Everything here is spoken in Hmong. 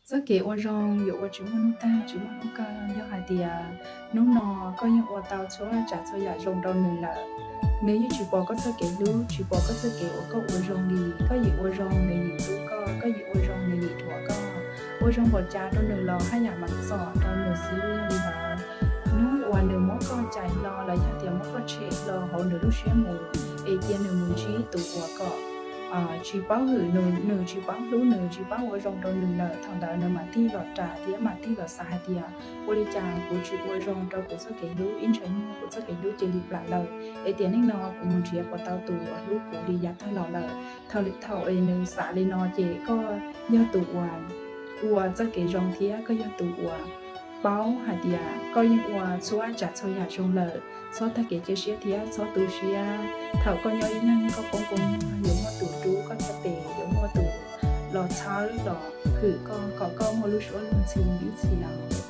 Txoj kev ua zoo yuav ua tsis muaj hnub tag tsis muaj hnub kawg. Yog hais tias hnub no koj yeej ua tau txhua tsav txhua yam zoo rau nws lawm, nws yeej tsis pom koj txoj kev hlub, tsis pom koj txoj kev uas koj ua zoo li. Koj yim ua zoo nws yim hlub koj, koj yim ua zoo nws yim dhuav koj. Ua zoo npaum cas rau nws los haj yam mas txom rau nws xwb. Yog li ntawd, hnub uas nws muab koj cais hlo los yog tias muab koj tshem hlo hauv nws lub siab mus, es cia nws mus ntsib tus uas kom tsis paub hwm nws, nws tsis paub hlub nws, tsis paub ua zoo rau nws lawm, thaum ntawd nws mam tig los ras thiab mam tig los xav hais tias, ua li cas kuv tsis ua zoo rau kuv txoj kev hlub, ib ntshai muaj kuv txoj kev hlub cia li plam lawm, es tiam neej no kuv mus nrhiav puas tau tus uas hlub kuv li yav tag los lawm. Thaum, thaum es nws xav li no ces koj yog tus uas ua txoj kev zoo thiab koj yog tus uas paub hais tias koj yeej ua txhua tsav txhua yam zoo lawm. Txhob tag kev cia siab thiab txhob tu siab. Thaum koj nyob ib leeg koj poob koob muag, yuav muaj tus rub koj txhais tes, yuav muaj tus los txhawb los hwm koj kom koj muaj lub suab luag ntxhi ib txhis los.